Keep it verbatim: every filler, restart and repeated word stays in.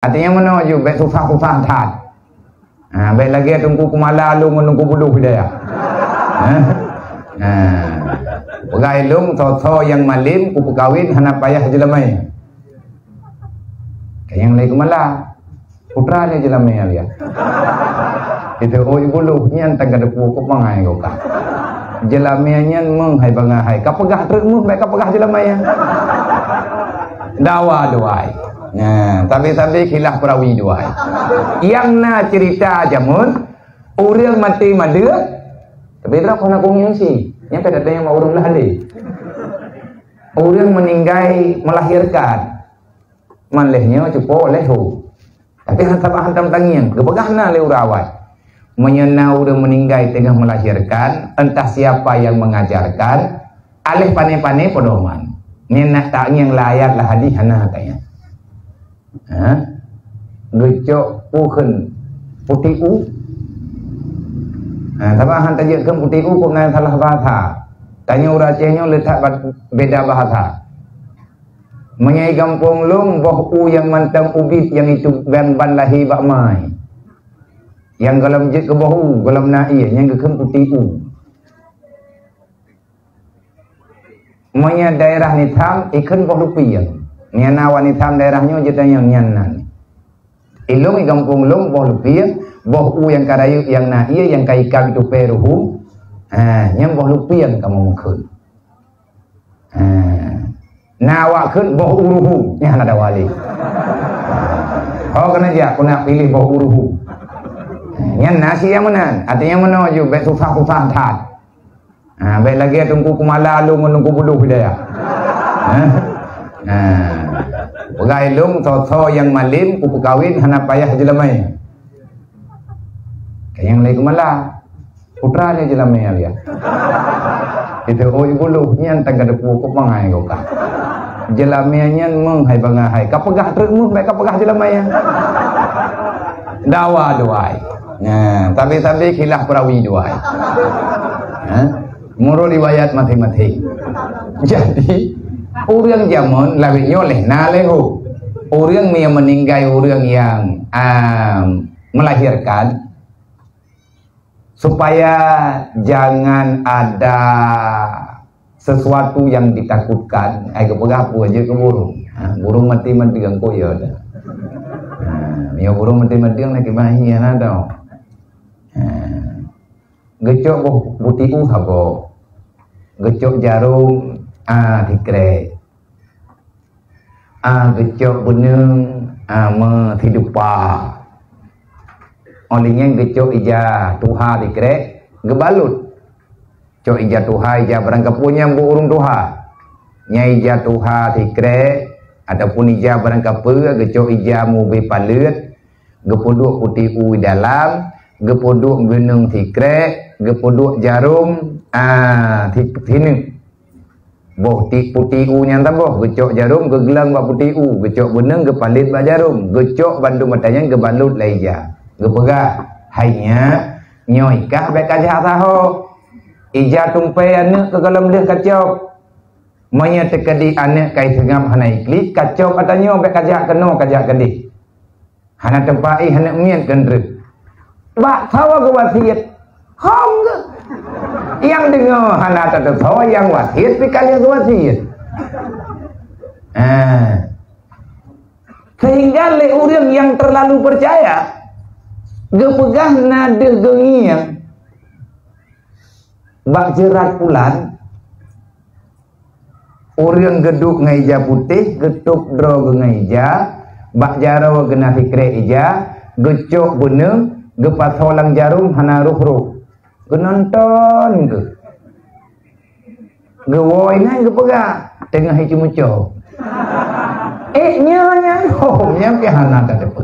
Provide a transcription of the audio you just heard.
Artinya meunoe ju, bèk susah-susah that. Ha, bèk lagèe Teungku Kumala lôn ngon Teungku Buluh Hidayah. Ha? Ha. Peugah lôn, soe-soe nyang malém kupeukawen hana payah jeulamèe. Ka nyang lé Kumala. Putra nyan jeulamèe lian. Itu oi Buluh nyan tangga depu keu pangai kau ka. Jeulamèe nyan meuh hai bangai hai. Ka peugah treuk meuh, bèk ka peugah jeulamèe nyan. Dawa duai. Nah, tapi-tapi khilaf perawi duai. Nyang na cerita jameun, ureueng maté madeueng, tapi droe hana kongsi. Nyang ka datang nyang ureueng lah deh. Ureueng meninggai melahirkan. Man lheuh nyoe cupo lheuh hu. Tapi hana sabab hantom tangieng, geupeugah na lé ureueng awai. Meunyoe na ureueng meninggai teungoh melahirkan, entah siapa yang mengajarkan, aléh pané-pané pedoman. Nyan nak tangieng lam ayat lam hadis hana tangieng. Ha? Geucok pukheun puti u. Ha, sabab han tajeuet kheun puti u kok na salah bahasa. Tanyoe ureueng Aceh nyoe le that ba-, beda bahasa. Meunyoe gampông lôn, boh u nyang mantong ubit nyang itu ban-ban lahé bak mai. Nyang gohlom jeuet keu boh u, gohlom na ié, nyan geukheun puti u. Meunyoe daerah Nitham, ikheun boh lupieng. Nyan awak Nitham daerah nyoe jeuet tanyoe nyan nan. Ilôn i gampông lôn boh lupieng, boh u nyang ka rayeuk nyang na ié nyang ka ikab itu pèe ruhueng. Ha, nyan boh lupieng kamoe meukheun. Ha. Na awak kheun boh u ruhueng, nyan ada wali. Ho keuneuk jak, keuneuk piléh boh u ruhueng. Nyan na si nyang meunan, artinya meunoe ju bèk susah-susah that. Ha, bèk lagèe Teungku Kumala lôn ngon Teungku Buluh Hidayah. Ha? Ha. Peugah ilôn, soe-soe nyang malém kupeukawen hana payah jeulamèe. Ka nyang lé Kumala. Putra nyan jeulamèe lian. Itu oi Buluh nyan tangga depu keu pangai kau ka. Jeulamèe nyan meuh hai bangai hai. Ka peugah treuk meuh, bèk ka peugah jeulamèe nyan. Dawa duai. Nah, tapi-tapi khilaf perawi duai. Ha? Meunurot riwayat maséng-maséng. Jadi, ureueng jameun lawét nyoe lheuh na lheuh hu. Ureueng nyang meninggai, ureueng nyang, am, melahirkan, supaya jangan ada sesuatu yang ditakutkan. Ai geupeugah peue jeuet keu burông. Ha, burông maté madeueng kok ya dah. Ha, ya burông maté madeueng nak kiban hi hana tau. Ha. Geucok boh puti u saboh. Geucok jarôm, a, sikrek. A, geucok beuneung, a, meusidupa. Óh lheueh nyan geucok ija tuha sikrek, geubalot. Cok ija tuha, ija barang kapeue nyang buet ureueng tuha. Nyan ija tuha sikrek, ataupun ija barang kapeue, geucok ija mubé paleuet, geupeuduek puti u dalam, geupeuduek beuneung sikrek, geupeuduek jarôm, a, si-, sineuk. Boh ti-, puti u nyan saboh, geucok jarôm, geugleueng bak puti u, geucok beuneung, geupalét bak jarôm, geucok bandum ata nyan geubalot lé ija. Geupeugah, "Hai nyak, nyoe i kah bèk kajak saho. Ija tumpée aneuk keu gohlom lheueh kacok. Meunyoe teukeudi aneuk ka iseungab hana iklik, kacok ata nyoe bèk kajak keunoe, kajak keudeh." Hana teumpat éh aneuk miet keu treuk. Bak saboh geuwasiet. Hom geuh. Nyang deungoe hana tateusoe nyang wasiet pih ka lheueh geuwasiet. Ah. Sehingga lé ureueng nyang terlalu percaya geupeugah na deuh geungieng bak jeurat pulan. Ureueng geuduek ngon ija putéh, geutôb droe geuh ngon ija, bak jaroe geuh na sikrek ija, geucok beuneung, geupasoe lam jarôm hana roh-roh. Geunonton geuh. Geuwoe inan geupeugah, teungoh iceumuco. Ék nyoe nyan, oh, nyan pih hana tateupeue.